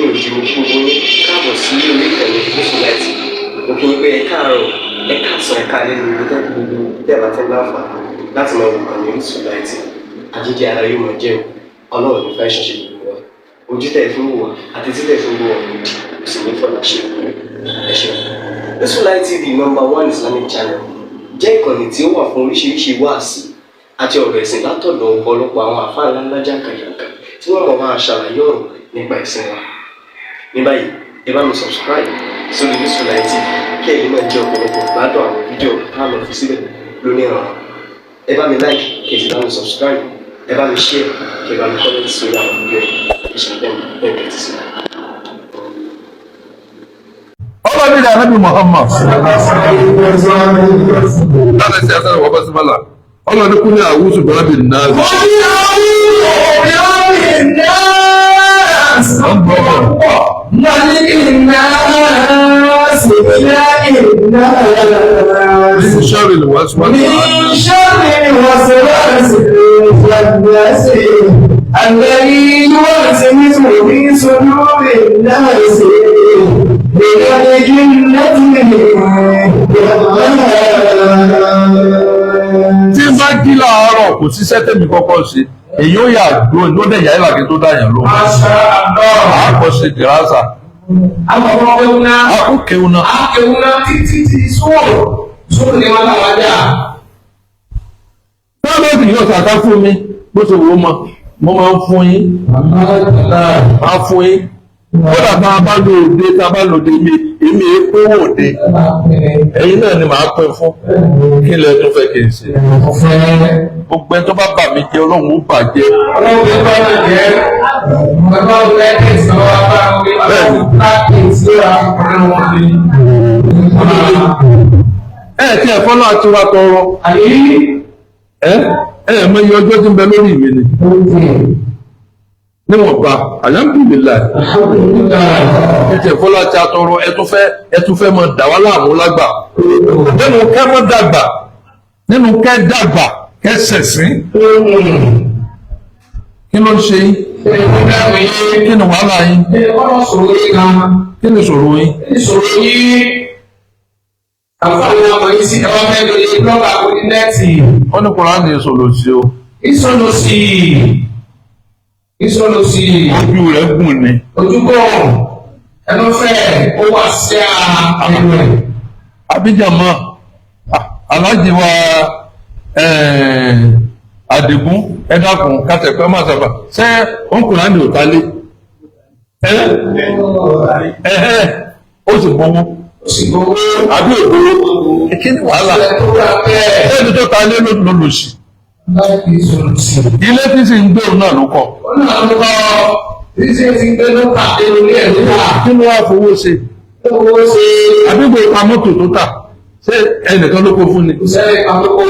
Lẹ́yìn òjì, mo kí gbogbo yín káàbọ̀ sí orí ìkànnì Orísun Light. Mo kí yín pé ẹ káàárọ̀, ẹ káàsán, ẹ káalẹ́ ní gbogbo gbogbo tẹ́ ẹ bá ti ń láǹfààní láti máa wò ìkànnì Orísun Light. Àjíjẹ ara yóò máa jẹun. Ọlọ́run ní fẹ́ ṣiṣẹ́ gbogbo wa. Ojú tẹ̀ fún wò wá àti títẹ̀ fún wò wá òdì kò sì ní fọlá ṣe. Ẹ ṣeun. Orísun Light TV, number one Islamic channel, jẹ́ ìkànnì tí ó wà fún oríṣiríṣi wáàsí àti ọ̀rọ̀ ẹ̀sìn látọ̀dọ̀ ọ̀pọ̀lọpọ̀ àwọn àfáà ńláńlá jàǹkàjàǹkà tí wọ́n mọ̀ máa ṣàlàyé ọ̀rọ̀ nípa ẹ̀sìn wa. Ní báyìí, ẹ bá mi subscribe sórí Orísun Light TV kí ẹ̀yin náà jẹ́ ọ̀pọ̀lọpọ̀ gbádùn àwọn fídíò tá a lọ fi síbẹ̀ lónìí ọ̀rọ̀. Ẹ bá mi like, kí ẹ sì bá mi subscribe, ẹ bá mi share, kí ẹ bá mi comment sórí àwọn fídíò yìí. Ẹ ṣe bẹ́ẹ̀ bẹ́ẹ̀ tẹ́tí sí i. Ọlọ́run ní Ànábì Muhammad láti ṣe àṣà wọ́n bá sí bala. Ọlọ́run ní kúlẹ̀ àwùjọ bọ́lábì náà. Wọ́n bọ̀ bọ̀. Ní sọ́ọ̀rì lè wá síwájú. من شر الوسواس الخناس الذي يوسوس في صدور الناس من الجنة والناس. Tí n bá jí láàárọ̀, kò síṣẹ́ tẹ̀mí kọ́kọ́ ṣe. Èyí ó yà dúró ló dẹ̀ yà ìlàkí tó dáyàn ló. Àákọ́ ṣe dìrásà. Àkó kéwù náà. Títí tí sóòrò sóòrò ni wọ́n bá wá dà. Tábìlì yóò ṣàká fún mi bó ṣe wò ó mọ. Mo máa ń fún yín. Máa fún yín. Kódà bá a bá lò òde, tá a bá lò òde mi, èmi è kówó òde. Ẹ̀yin náà ni màá pín fún. Kí lẹ tún fẹ́ kí n ṣe? Gbogbo ẹni tó bá bà mí jẹ́, Ọlọ́run ó bàjẹ́. Ọlọ́run bá wà jẹ́ ọlọ́run lẹ́kẹ̀ sọ wá bá wí ọlọ́run bá kì í sí ọ̀rọ̀ wọn ni. Ẹ tí ẹ fọ́nà àti wa tọrọ. Àyè. Ẹ ẹ mọ iye ọjọ́ tí ń bẹ lórí mi ni. Níwọ̀nba, alhamdulillahi. Ẹ tí ẹ fọ́nà àti atọrọ, ẹ tún fẹ́ mọ dà wá láàmú lágbà. Nínú kẹ́ mọ́ dàgbà, nínú kẹ́ dàgbà, kẹ́ sẹ̀sìn. Kí ló ń ṣe yín? Kí ni wàhálà yín? Ọ̀rọ̀ sọ̀rọ̀ yìí kan. Kí ni ìṣòro yín? Ìṣòro yìí. Àǹfààní ọmọ yìí sí ẹwà mẹ́rin lè blọ́gà orí nẹ́ẹ̀tì. Wọ́n ní Kùránì ìṣòro sí o. Ìṣòro sí i. Ìṣòro sí i. Ojú rẹ̀ gùn ni. Ojúbọ̀ ẹnu fẹ́ ó wà sí ẹnu ẹ̀. Abíjàmọ́ aláàjì wa Àdìgún, ẹ dákun, kátẹ̀pẹ́ máa sábà ṣé òǹkùnrin ní òtálé ẹ ẹ ó sì gbowó. Ó sì gbowó. Àbí ògbówó? Kí ni wàhálà? Ẹ tó ra bẹ́ẹ̀. Ẹni tó ta lé ló lò sí. Láti ìṣòro sí i. Ilé tí sì ń gbé òun náà ló kọ́. Ó náà ló lọ títí tí ń gbé ló pàdé lórí ẹ̀ ló wà. Kí ló wá fowó ṣe? Owó ṣe. Àbí gbé pa mọ́tò tó tà, ṣé ẹnìkan ló kó fún ni? Sẹ́yìn àkókò.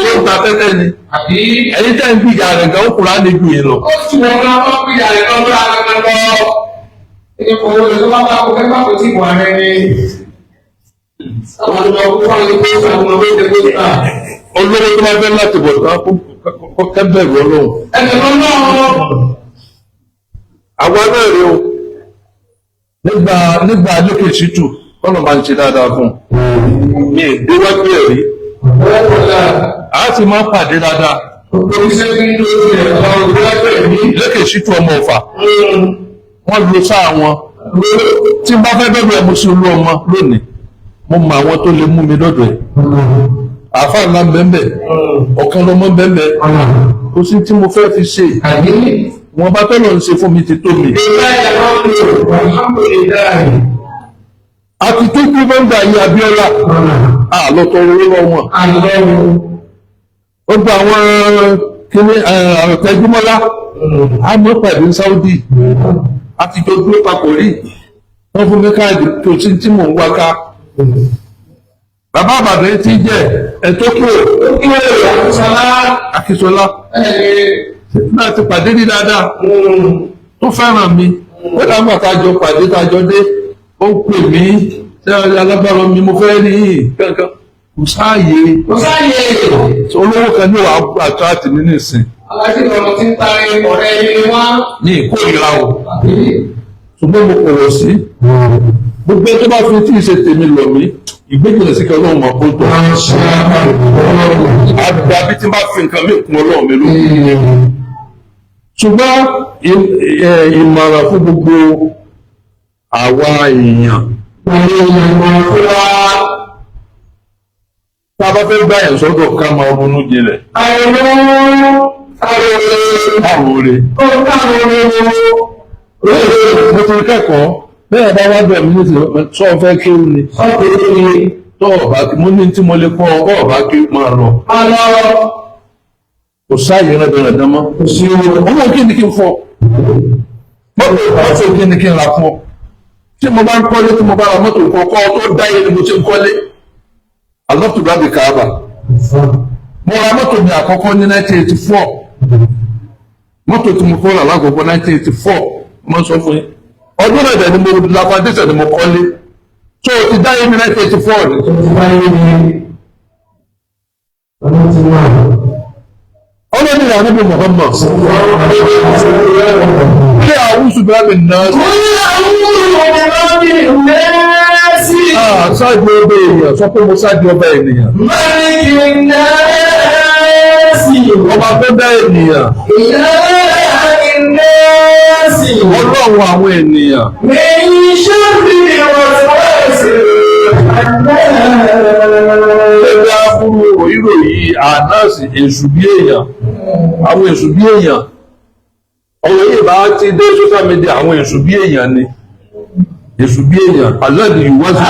Ṣé ó ta tẹ́tẹ́ ni? Àbí. Ẹ̀yin tẹ́ ń gbìjà rẹ̀ gan, ó kùrá ní ju yìí lọ. Ó sì wọ́n náà wọ́n fi yàrá kan lọ́ra kankan lọ. Ní owó rẹ̀ tó bá bá kó fẹ́ bá kó tí ìwà rẹ̀ ni. Àwọn ọmọ ọkọ̀ fún àwọn ọmọ ọmọ ọmọ ọmọ ọmọ. Olówó tó bá fẹ́ láti bọ̀ tán, kó kẹ́bẹ̀rù Ọlọ́run. Ẹnìkan náà. Àwa náà rí o nígbà lékè ṣítù, kọ́nà máa ń ṣe dáadáa fún un mi déwájú ẹ̀ rí, a sì máa ń pàdé dáadáa. Lékè ṣítù ọmọ Ọ̀fà, wọ́n lo sáà wọn. Tí n bá fẹ́ bẹ̀rù ẹ̀, mo sì lu ọmọ lónìí, mo mọ àwọn tó lè mú mi lọ́dọ̀ ẹ̀. Àáfàá ńlá ń bẹ́ẹ̀, ọ̀kan lọ́mọ ń bẹ́ẹ̀. Kò sí tí mo fẹ́ fi ṣe. Wọn bá tọ́lọ̀ ń ṣe fún mi ti tó mi. Àti tó kú mẹ́ńdà yìí, Abíọ́lá àlọ́tọ̀ owó lọ́wọ́ ó gba àwọn kíní àtẹ̀júmọ́lá àmọ́ pàdé ní Saudi, àti tó dúró papọ̀ rí. Wọ́n fún mi káàdì tó sí tí mò ń wá ká. Bàbá Àbàdàn ti jẹ́ ẹ̀tọ́ kúrò Akínsọlá náà ti pàdé ní dáadáa tó fẹ́ràn mi. Ó dàgbà tá a jọ pàdé, tá a jọ dé, ó ń pè mí, ṣé alágbára mi mo fẹ́ rí yìí kankan, kò sáàyè. Kò sáàyè. Olówó kan ní wàá àtúrátì mi nísìn. Aláṣẹ ọ̀rọ̀ tí ń tarí ọ̀rẹ́ yìí ni wá. Ní ìkórìíra o. Ṣùgbọ́n mo kọ̀rọ̀ sí gbogbo tó bá fi tí ì ṣe tèmi lọ mí, ìgbéjìnà sí kí Ọlọ́run máa kó tọ̀. Àdàbí tí n bá fi nǹkan mí kún Ọlọ́run mi ló. Ṣùgbọ́n ìmọ̀ràn fún gbogbo àwa èèyàn, tá a bá fẹ́ gbà yẹn sọ́dọ̀, ká máa ronú jinlẹ̀. Káwọn rè mo ti kẹ́kọ̀ọ́ bẹ́ẹ̀ bá wá bẹ̀rẹ̀ mi ní ti sọ fẹ́ kí ó ní tọ́ ọ̀bá mo ní tí mo lè kọ́ ọ ọ̀bá kí máa lọ. Kò sáàyè rẹ̀ bẹ̀rẹ̀ dán mọ́. Ọmọ kí ni kí n fọ mọ́tò kí ni kí n ra fún ọ? Tí mo bá ń kọ́lé, tí mo bá ra mọ́tò kọ́kọ́ tó dáyé ni mo ti ń kọ́lé. I love to drive the car. Mo ra mọ́tò mi àkọ́kọ́ ní 1984. Mọ́tò tí mo kọ́ rà lákòókò 1984, mo sọ fún yín, ọdún náà dẹ̀ ni mo la foundation ni mo kọ́lé tó o ti dáyé ní 1984 ni. Ọlọ́ni ìyá níbi Muhammad kí àwùsù bí wọ́n náà ṣáájú ọba èèyàn, sọ pé mo ṣáájú ọba ènìyàn, ọba tó dá ènìyàn, Ọlọ́run àwọn ènìyàn. Ẹgbẹ́ aburú ìròyìn ànáàsì, èṣù bí èèyàn, àwọn èṣù bí èèyàn. Ọ̀rọ̀ yìí bá ti dé social media, àwọn èṣù bí èèyàn ni, èṣù bí èèyàn aláàdì ìwọ́sí.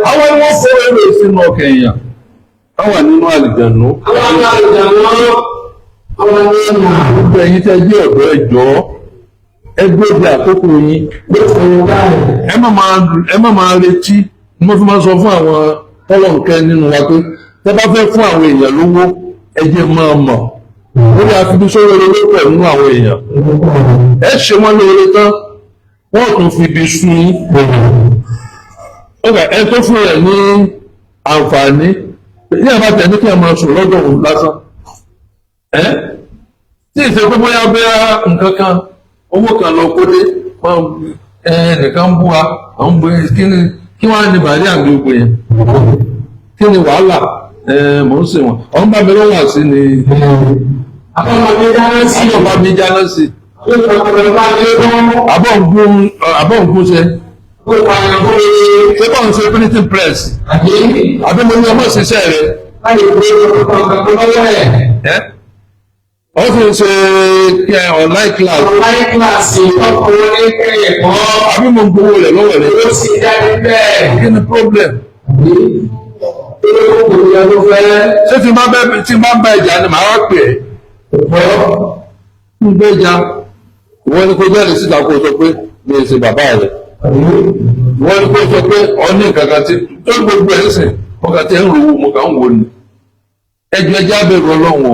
Àwọn ni wọ́n kó èrò sínú ọkàn èèyàn, wọ́n wà nínú àlìjànú. Gbogbo ẹ̀yin tẹ́ jẹ́ ọ̀dọ́, ẹ jọ̀ọ́, ẹ gbé di àkókò yín. Ẹ má máa retí. Mo fi máa sọ fún àwọn tọ́lọ̀nkẹ́ nínú wa pé tẹ́ bá fẹ́ fún àwọn èèyàn lówó, ẹ jẹ́ máa mọ̀ lórí àfibísọ́rọ̀ ló pọ̀ nínú àwọn èèyàn. Ẹ ṣe wọ́n lóore tán, wọ́n tún fi ibi sun yín. Ọgbà ẹ tó fún rẹ̀ ní àǹfààní ní àbátẹ̀ ní kí ẹ máa sùn lọ́dọ̀ òun lásán ẹ́ tí ìṣe pé bóyá bóyá nǹkan kan, owó kan lọ kó dé nìkan ń bú wa, àwọn ń bu kí ni kí wọ́n á ní bàálí àgbẹ̀ ògbò yẹn, kí ni wàhálà mò ń sè wọ́n ọ̀n bá mi lọ́wọ́ àti ni àbọ̀ bá mi jáná sí, àbọ̀ ń gún ṣe ṣé bọ́ọ̀ ń ṣe printing press àbí mo ní ọmọ ìṣiṣẹ́ rẹ̀ ẹ́ ọ fi ń ṣe online class àbí mo ń gbowó rẹ̀ lọ́wọ́ rẹ̀, kí ni problem? Ṣé tí n bá ń bá ìjà ni màá wá pè é ń gbé ìjà? Ìwọ ni kò jáde síta kó o sọ pé mi ò ṣe bàbá rẹ̀. Ìwọ ni kò sọ pé ọ ní nǹkan kan tí tó gbogbo ẹ̀ ń sìn, mo kàn ti ń rówó, mo kàn ń wò ni. Ẹjọ́ ẹjẹ́ abẹ́rù Ọlọ́run o.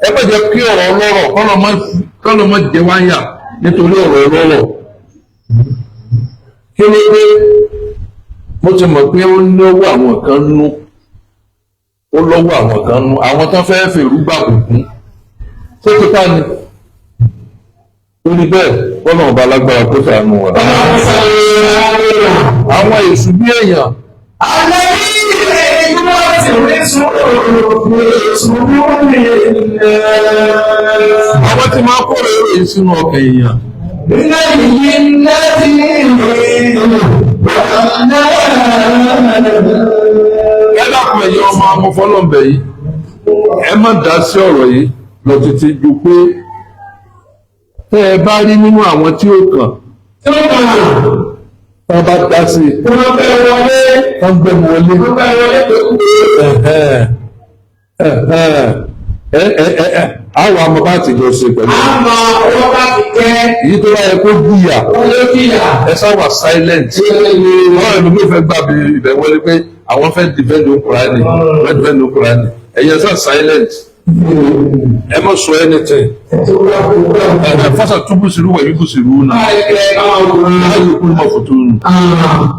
Ẹ má jẹ́ kí ọ̀rọ̀ ọlọ́rọ̀ kọ́lọ́ mọ́ jẹ wáyà nítorí ọ̀rọ̀ ọlọ́rọ̀. Kí ló dé? Mo ti mọ̀ pé ó lọ́wọ́ àwọn kan nú, ó lọ́wọ́ àwọn kan nú, àwọn tó fẹ́ fèrú gbà kùkú tó ti pa ni. Torí bẹ́ẹ̀, kọ́nà ọba alágbára kó ṣàánú wa. Àwọn èṣù bí èèyàn. Àwọn tí máa kó èrò yìí sínú ọkàn èèyàn. Ẹ dákun, ẹ̀yin ọmọ ọmọ fọlọ́ǹbẹ̀ yìí, ẹ má dá sí ọ̀rọ̀ yìí lọ títí ju pé tẹ́ ẹ bá rí nínú àwọn tí ó kàn tá a bá dá sí i tá ń gbẹ̀mú wọlé. Àwọn àmọ́ bá ti jọ ṣe pẹ̀lú èyí tó bá yẹ kó jìyà, ẹ sáwà silent. Àwọn ẹlòmíì fẹ́ gbà bí ibẹ̀ wọlé pé àwọn fẹ́ defend Kùránì, fẹ́ defend Kùránì. Ẹ̀yẹ sá silent, ẹ má sọ anything. Ẹ fásà túbú sílùú wẹ̀ yíbù sílùú náà láyé kúrú mọ̀ fòtò nù.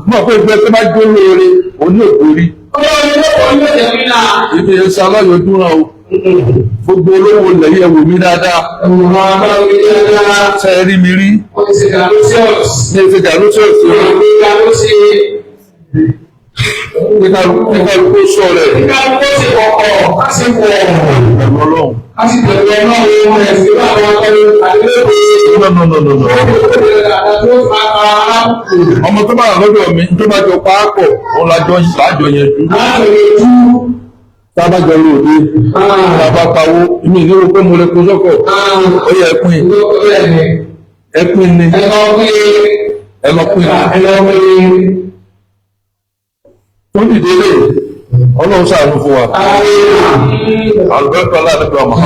Mọ̀ pé ìgbẹ́ tó bá jó lóore òní ògbórí. Ibi ẹsẹ aláyọjú náà o. Gbogbo olówó ilẹ̀ yẹ wò mí dáadáa. Ṣé ẹ rí mi rí? Ní èsì gàlúṣọ̀ọ̀sì kíkálukú sọ rẹ̀ pẹ̀lú Ọlọ́run. No, no, no, no, no. Ọmọ tó bá wà lọ́dọ̀ mi tó bá jọ paápọ̀ òun lájọ lájọ yẹn jù. Tá a bá jọ lóde, tá a bá pawó, èmi ìlú pé mo lè kó sọ́kọ̀. Ó yẹ ẹpin ẹpin ni ẹ lọ pin ni. Tó dìde lè Ọlọ́run ṣàánú fún wa. Àlùbẹ́kọ̀ aláàdúgbò àmọ́.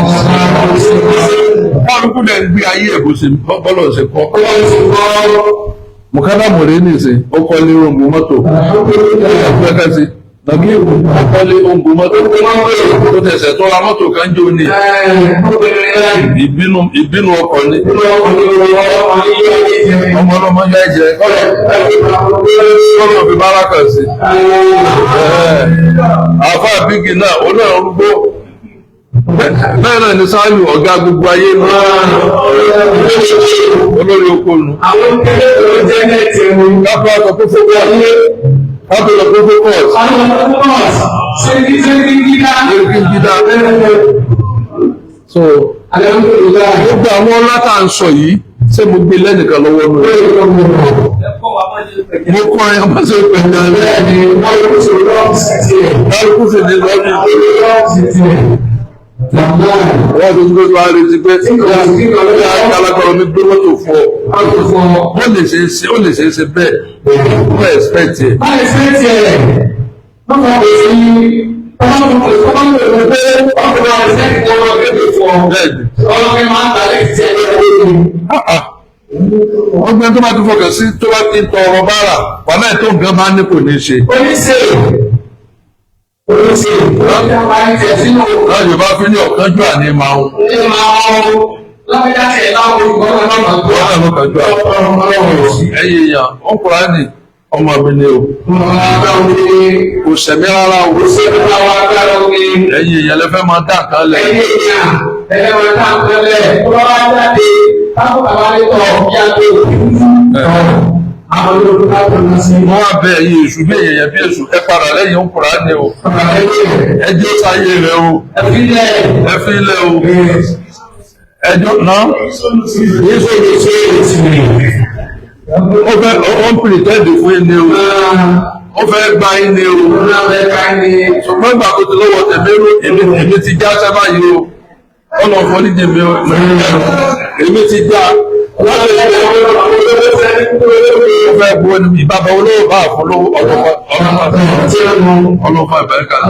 Kálukú dẹ̀ ń gbé ayé ẹ̀ bó ṣe bọ́lọ̀ ṣe kọ́. Mùkádà mọ̀rẹ́ nìsín, ó kọ́lé oògùn mọ́tò. Ẹgbẹ́ sí. Nàbí ó kọ́lé oògùn mọ́tò. Ó tẹ̀sẹ̀ tó ra mọ́tò kan jò ní. Ìbínú ọkọ̀ ni. Ọmọ ọlọ́mọ yá ẹ̀jẹ̀ kọ́lọ̀ kọ́lọ̀ fi bára kan sí. Àfáà bígì náà, ó náà rúgbó. Bẹ́ẹ̀ náà ni Sáyù ọ̀gá gbogbo ayé nù. Olórí oko nù. Àwọn kéré tó jẹ́ nẹ́ẹ̀tì wọn. Kápẹ́ ọkọ̀ tó focus. Kápẹ́ ọkọ̀ tó focus. Àwọn ọmọ ṣe kí ṣe kí kíkà. Lórí kí n dídá. So, Alhamdulillah. gbogbo àwọn ọlá tá à ń sọ yìí, ṣé mo gbé lẹ́nìkan lọ́wọ́ nù? Mo kọ́ ẹ ọmọ sí pẹ̀lú Bẹ́ẹ̀ni, wọ́n ló ṣe lọ́ọ̀sì tiẹ̀. Kálukú sì ní lọ́dún. Lọ́ọ̀sì tiẹ̀. Màmá Wọ́n tó tó wá retí pé alágbára mi gbé mọ́tò fún ọ. ẹ̀ kò fọ. Ó lè ṣe é ṣe ó lè ṣe é ṣe bẹ́ẹ̀. Ó expect ẹ̀. Báyìí ṣe tiẹ̀. Wọ́n kọ́ pé sí ọmọ pé ọkùnrin ọ̀sẹ̀ kí wọ́n gbé fún ọ. Bẹ́ẹ̀ni. Ọlọ́kẹ́ máa ń tàlẹ́ tiẹ̀ lọ́wọ́. Ah, ah. Ọgbẹ́ni tó bá ti fọkàn sí tó bá ti ń tọrọ bára, wàhálà tó nǹkan bá ní kò ní ṣe. Oníṣe. Oníṣe. Ọlọ́kẹ́ máa ń tẹ̀ sínú Láti Yorùbá fi ní ọ̀kánjú àní máa ń. ilé máa ń lábẹ́dá tiẹ̀ láwọn olùkọ́ náà máa gbọ́. Wọ́n náà lọ́kànjú àní. Ẹ̀yin èèyàn, ó Kùránì ọmọ mi ni o. Kò sẹ̀mí rárá o. Ẹ̀yin èèyàn lẹ fẹ́ máa dá nǹkan lẹ̀. Wọ́n á bẹ ẹ̀yin èṣù bí èèyàn bí èṣù ẹ padà lẹ́yìn ó Kùránì o. Ẹ jẹ́ sáyé rẹ o. Ẹ fi ilẹ̀ o. Ẹjọ́ náà. Ó fẹ́ ó ń pìrìtẹ́ẹ̀dì fún ẹni o. Ó fẹ́ gba ẹni o. Ṣùgbọ́n ìgbà tó ti lọ́wọ́ tẹ̀mí rú èmi ti já sábà yìí o. Ọ̀nà ọ̀fọ́líjì mi o. Èmi ti já. Wọ́n lè ṣe ó fẹ́ gbọ́ ni ìbába olówó bá àfọlówó ọlọ́fà ọlọ́fà ìbẹ̀rẹ̀ kan.